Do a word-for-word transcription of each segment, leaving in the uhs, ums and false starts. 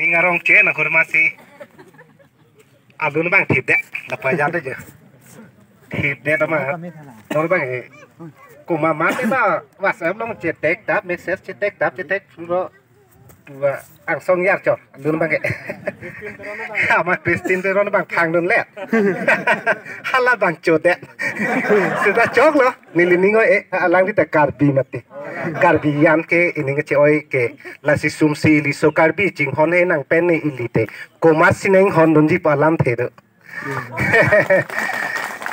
Ngarong che na kurma si. Alun bang thip de. Dapat jam de je. Thip de tama. Nor bang eh. Kuma mate ba WhatsApp long chetek tap, message chetek tap, chetek suro. Tua angsong yar chor. Alun bang eh. Ama Christine Teron bang thang dun le. Hala bang chode. Sida choklo. Neli ning oi, eh, alangli ta Karbi mati. Karbi an ke ining che-oi ke. Lasi sumsi ili so Karbi chinghon he nang pen ne ili te. Komat si neng hon dunji pu alamthe do.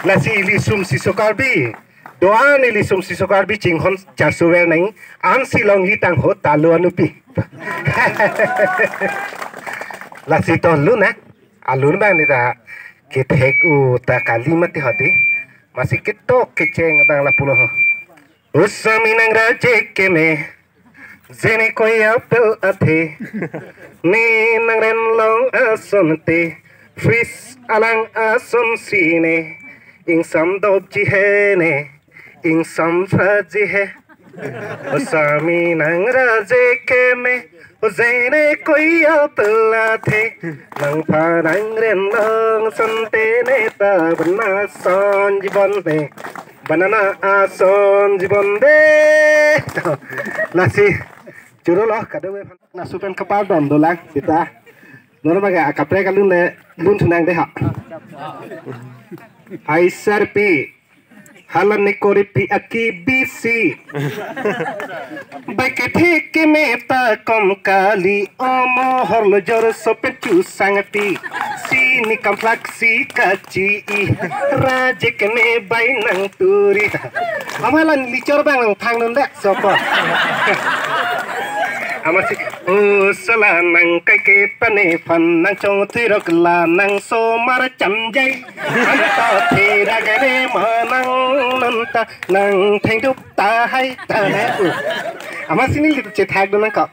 Lasi ili sumsi so Karbi. Do-an ili sumsi so Karbi chinghon charso ver neng. An si longji tang ho talo anupi. Lasi to lu na. Alun bang ni ta kethek u ta kali mati hadi. Masi ketok kecheng bang lapulo ho. Osami nang raje keme. Jene koi apel athe. Ne nang ren long ason te. Fris alang ason si ne. Ingsam dopji he ne. Ingsam phraji he. Osami nang raje keme. Ojene koi apel athe. Nang pha nang ren long ason te ne ta bana son jibon ne. Banana ason jibon de. Lasi churo lo kado we na supen kapar dom dolang kita. Nor maga akaprek alun le lun thunang de ha. Hai sarpi. Hala ne koripi aki bisi. Bai kethe keme ta kom kali omo horlo jor sopen chu sangti. Si ni kamplak si kachi i. Raje keme bai nang turi. Ama lan lichor bang nang thang nun dak sopo. Ama si, o sala nang kai ke pane phan nang chong tirok la nang so mar cham jai. Anta thira gane manang nanta nang thengdup ta hai ta ne. Ama sini litu chethak dun nang ko.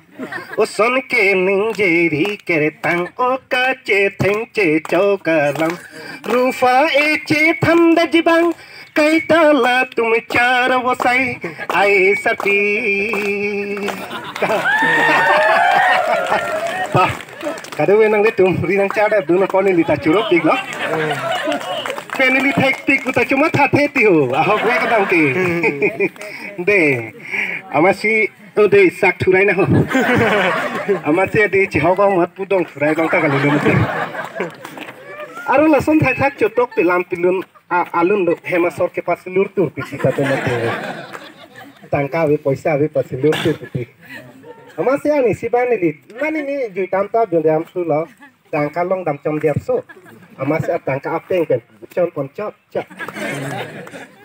Oson ke ning jeri keretang oka chetheng checho kalam. Rufa e chethan da jibang kaita latum chara vosai ai sarpi. Pa. Kado we nang de tum ri nang chada dun ko neli ta churo pik lo. Pen neli thek pik uta chuma tha the ti ho. Ahok we kadam ke. De. Ama si o de sak thurai na ho. Ama si de chihok ong mat pudong thurai bang ta kali lum. Aro lason thai thak chotok pe lam pilun. A, alun do hema sor ke pasilur tur pisi ta te mate. Tangka ave poisa ave pasilur tur pisi. Ama si ani si bang neli. Mani ni jui tam ta jun dam su lo. Tangka long dam chom diap so. Ama si tangka apeng pen chom pon chop chop.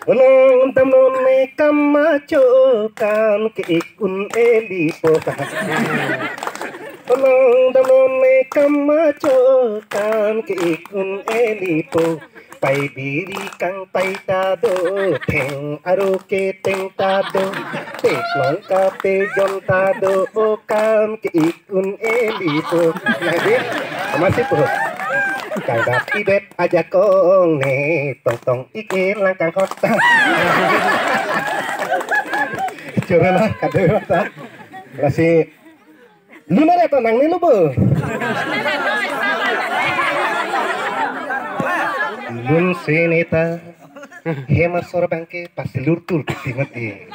Long dam non me kam ma cho kam ke ik un eli po. Long dam non me kam ma cho kam ke ik un eli po. Pai biri kangpai ta do, theng aro keteng ta do, teklong kapejon ta do, o kam ke ik un eli po. Lagi, ama si po. Kang dap ibet ajakong ne, tong tong ik e lang kang hot. Chura la, kado ta. Lasi, lima re ta nang ni lo bo. Lun se neta. Hema sor bang ke pasilur tur pisi mati.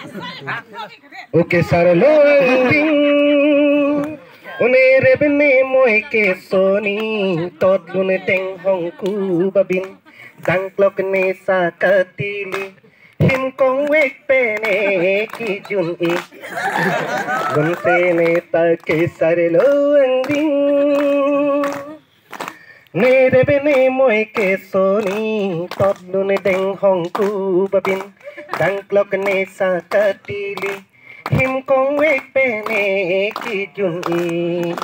Oke sare lo ding. Une rebene moi ke soni tot lun deng hong ku babin. Dang klok ne sa katili. Him kong wek pene kijun i. Lun se neta ke sare lo ang ding. Ne rebene moi ke soni tot lun deng hong ku babin. Dang klok ne sa katili. Him kong wek pene kijun i.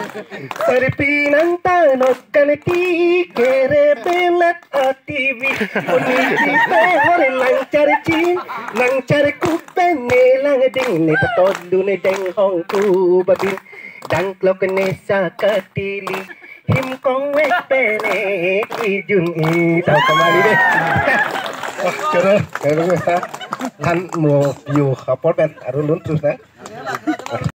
Sarpi nang tanok kan ti kere belat ativi. Oni ti pe hor lang char chin, lang char kup pene lang ding ne tot lun deng hong ku babin. Dang klok ne sa katili. Him kong wek pene kijun i. Tau kamali de. Oh, choro, choro ha. Than mo yo apor pen aru lun terus na.